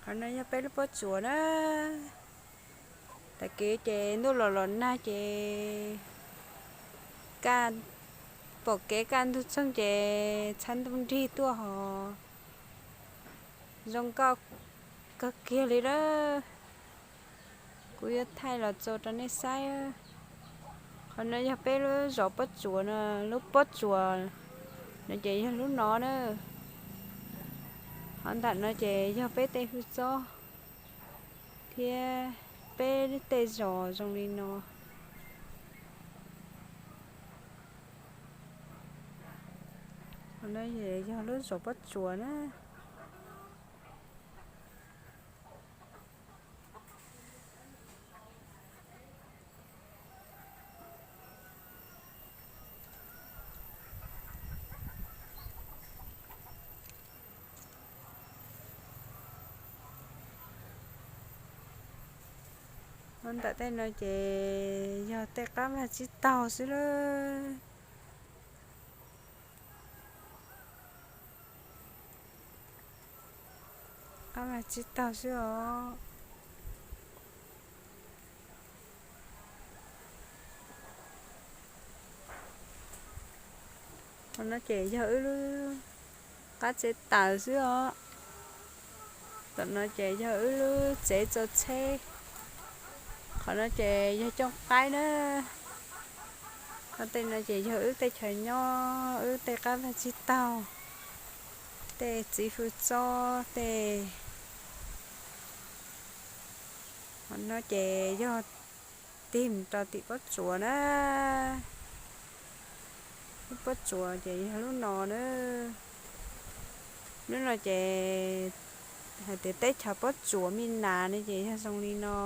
Qhov no yog peb lub pob tsuas na. Tag kis ces ntuj los los nag ces kaj, pom kev kaj ntug txoog ces txhab ntuj nrig tuaj hos zoo nkauj kawg kiag li lawm. Kuv yuav thaij los tso rau nej saib. Qhov no yog peb lub zos pob tsuas no, lub pob tsuas no ces yog lub no na. Qhov ntawm no ces yog peb tej hwj txob thiab peb tej zos zoo li no. Qhov no yog lub zos pob tsuas na. Ntawm tej no ces yog tej qab vag tsib taug xwb lawm. Qab vag tsib taug xwb os. Qhov no ces yog wb lub qab tsev taws xwb os. Tom no ces yog wb lub tsev txo tsheb. Qhov no ces yog cooj qaib na. Qhov tej no ces yog wb tej chaw nyob, wb tej qab vag tsib taug, tej txiv hwj txob tej. Qhov no ces yog tig mus rau tim pob tsuas na. Lub pob tsuas ces yog lub no na. Lub no ces hais tias teb chaws pob tsuas Mib Nas ne ces yog zoo li no.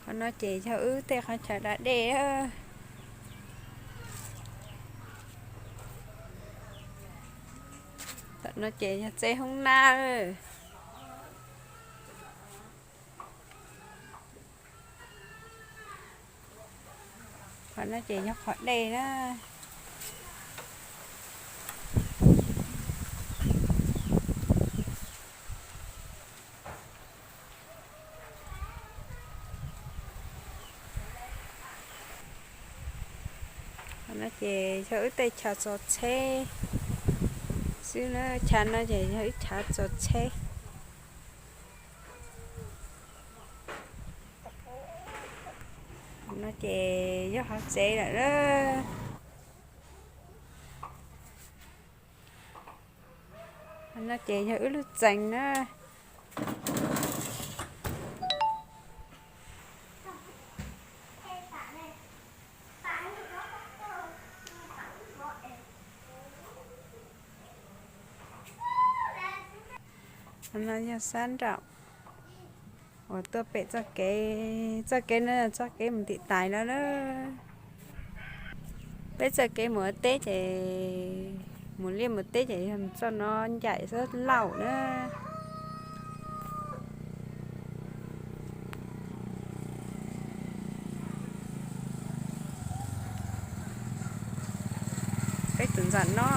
Qhov no ces yog wb tej qhov chaw da dej. Tom no ces yog tsev hoob nab. Qhov no ces yog qhov dej na. Qhov no ces yog wb tej chaw txo tsheb xwb na, chaw no ces yog wb chaw txo tsheb. No ces yog qhov tsev lawm na. No ces yog wb lub txee na. No yog sab nraum uas tuaj pem txoj kev, txoj kev no txoj kev mus tim tais no na. Peb txoj kev mus ua teb ces, mus liaj mus teb ces yog mus txoj no ncaim xub laum na. Peb tus ntxam no,